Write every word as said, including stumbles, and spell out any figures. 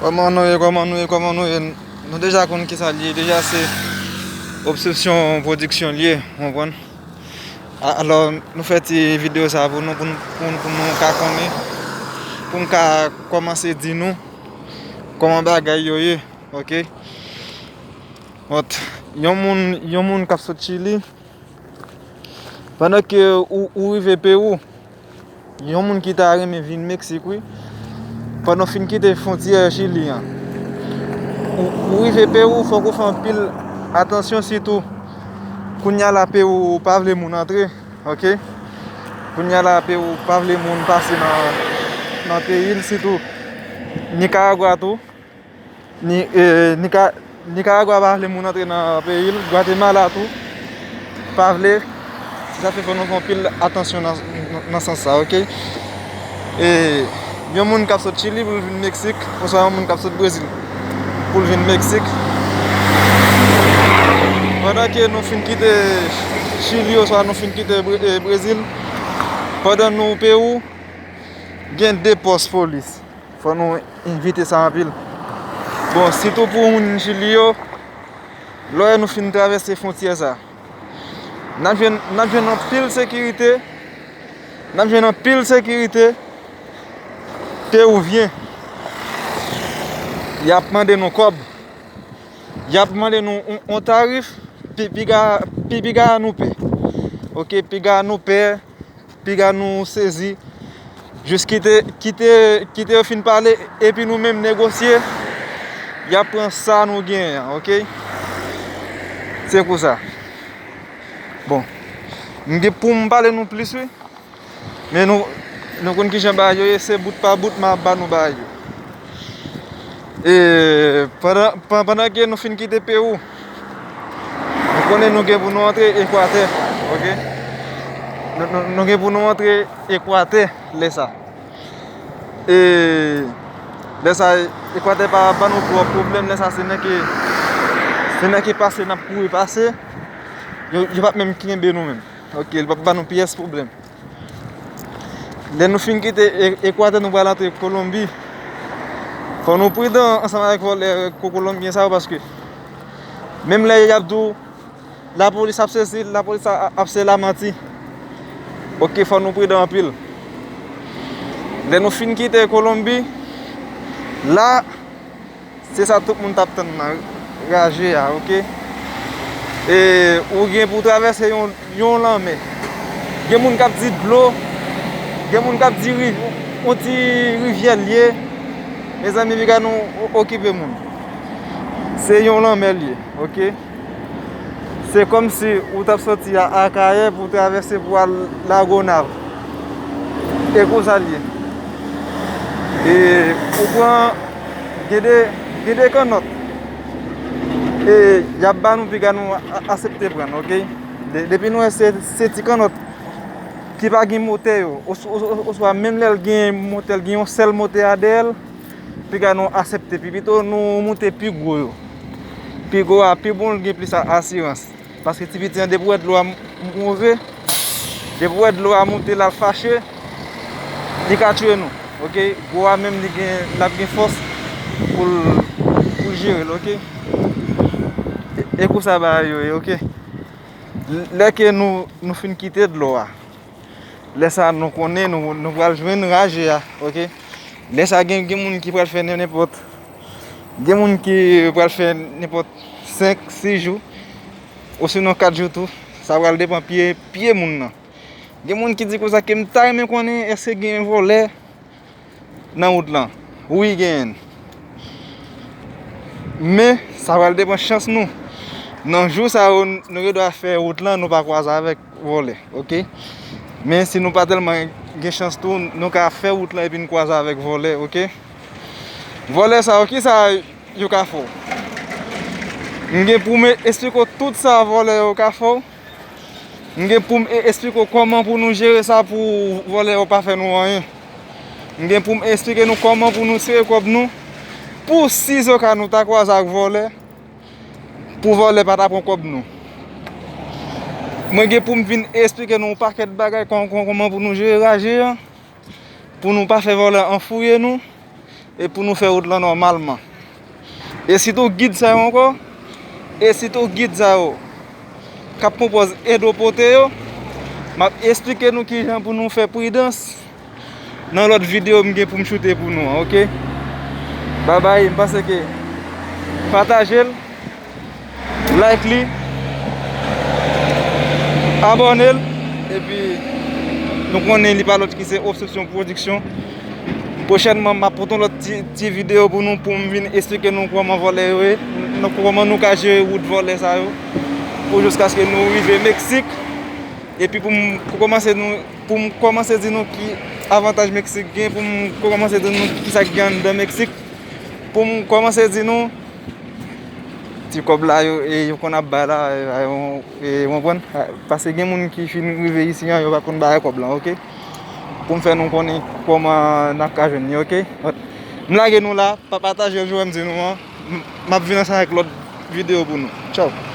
Kòman nou ye, kòman nou ye, kòman nou ye? Nou deja konn kisa l ye, deja se Obsesyon Pwodiksyon l ye, w konprann? A- Alò, nou fè ti videyo sa pou nou, pou nou, pou nou, pou nou ka konnen, pou m ka kòmanse di nou kòman bagay yo ye, oke? Yon moun, yon moun k ap sot Chili, pandan ke ou, ou rive Pewou, yon moun ki ta renmen vin Meksik, wi. Pandan w fin kite fwontyè Chili an, ou, ou rive Pewou, fòk ou fè anpil atansyon, sitou kounye a la Pewou pa vle moun antre, oke? Kounye a la Pewou pa vle moun pase nan, nan peyi l, sitou Nikaragwa tou. Ni, e, Nika, Nikaragwa pa vle moun antre nan peyi l. Gwatemala tou pa vle. Se sa fè fò nou fè anpil atansyon nan, nan, nan sans sa, oke? E yon moun k ap sot Chili pou l vin Meksik, oswa yon moun k ap sot Brezil pou l vin Meksik, pandan ke nou fin kite Chili oswa nou fin kite Bre- e, Brezil, pandan nou Pewou, gen de pòs polis. Fò nou evite sa anpil. Bon, sitou pou moun Chili yo, lè nou fin travèse fwontyè sa, n ap jwenn, n ap jwenn anpil sekirite, n ap jwenn anpil sekirite pewivyen. Y ap mande nou kòb. Y ap mande nou yon, yon tarif, pi, piga, pi, piga nou pè. Oke, piga nou pè, piga nou sezi. Jis kite, kite, kite yo fin pale, epi nou menm negosye, y ap pran sa nou genyen an, oke? Se konsa. Bon, m gen pou m pale nou plis, wi. Men nou, nou konn kijan bagay yo ye, se bout pa bout m ap ba nou bagay yo. E pandan, pan- pandan ke nou fin kite Pewou, nou konnen nou gen pou nou antre Ekwatè, oke? Nou, nou, nou gen pou nou antre Ekwatè lè sa. E lè sa, Ekwatè pa ban nou twòp pwoblèm, lè sa se nan ke, se nan ke pase n ap kouri pase, yo, yo p ap menm kenbe nou menm, oke? Yo p ap ban nou pyès pwoblèm. Lè nou fin kite E- Ekwatè, nou pral antre Kolonbi. Fò nou pridan ansanm avèk vòlè ko- kolonbyen sa yo, paske menm lè y ap di w lapolis ap sezi, lapolis a- ap se lamanti. Oke, fò nou pridan anpil. Lè nou fin kite Kolonbi, la, se sa tout moun t ap tann nan, raje a, oke? E ou gen pou w travèse yon, yon lanmè. Gen moun k ap di dlo, gen moun k ap di riv- yon ti rivyè l ye. Mezanmi, piga nou o- okipe moun. Se yon lanmè l ye, oke? Se kòmsi ou t ap soti a Akayè pou w travèse pou w al Lagonav. E konsa l ye. E ou pran, gen de, gen de kannòt. E y ap ba nou, piga nou a- a- aksepte pran, oke? De- depi nou wè se, se ti kannòt ki pa gen motè yo, os- os- os- oswa menm lè l gen motè, l gen yon sèl motè a dèyè l, piga nou aksepte, pi pito nou moute pi gwo yo. Pi gwo a pi bon, l gen plis a- asirans. Paske ti piti an, depi w wè dlo a m- move, depi w wè dlo a moute, l al fache, li ka tiye nou, oke? Gwo a menm, li gen, l ap gen fòs pou l, pou l jere l, oke? E, e konsa bagay yo ye, oke? Lè ke nou, nou fin kite dlo a, lè sa a, nou konnen nou, nou pral jwenn raje a, oke? Lè sa a, gen, gen moun ki pral fè nen- nenpòt, gen moun ki pral fè nenpòt senk, sis jou, osinon kat jou tou. Sa pral depann pye, pye moun nan. Gen moun ki di konsa ke m ta renmen konnen èske gen vòlè nan wout lan. Wi, genyen. Men, sa pral depann chans nou. Nan jou sa yo, nou gen dwa fè wout lan, nou pa kwaze avèk vòlè, oke? Men si nou pa tèlman gen chans tou, nou ka fè wout lan epi n kwaze avèk vòlè, oke? Vòlè sa yo, kisa yo ka fè w? M gen pou m esplike w tout sa vòlè yo ka fè w. M gen pou m e- esplike w kòman pou nou jere sa pou vòlè yo pa fè nou anyen. M gen pou m esplike nou kòman pou nou tire kòb nou, pou sizoka nou ta kwaze ak vòlè, pou vòlè pa ta pran kòb nou. Mwen gen pou m vin esplike nou yon pakèt bagay kò- kò- kòman pou nou jere raje an, pou nou pa fè vòlè an fouye nou, e pou nou fè wout lan nòmalman. E sitou gid sa yo ankò, e sitou gid sa yo k ap konpòz Edo pote yo, m ap esplike nou kijan pou nou fè pridans nan lòt videyo m gen pou m choute pou nou an, oke? Babay, m panse ke pataje l, like li, abòne l, epi nou konnen li pa lòt ki se Obsesyon Pwodiksyon. Pwochènman, m ap pote yon lòt ti, ti videyo pou nou, pou m vin esplike nou kòman vòlè yo ye, nou, kòman nou ka jere wout vòlè sa yo, pou jiskaske nou rive Meksik. Epi pou m kòmanse nou, pou m kòmanse di nou ki avantaj Meksik gen, pou m kòmanse di nou ki sa k gen anndan Meksik, pou m kòmanse di nou ti kòb la yo, e yo konn ap bay la, e, e, w konprann? Paske gen moun ki fin rive isi an, yo pa konn bay kòb la, oke? Pou m fè nou konnen kòman n ap ka jwenn li, oke? M lage nou la, pa pataje l, jan m di nou an. M, m ap vin ansanm ak lòt videyo pou nou. Tchaw!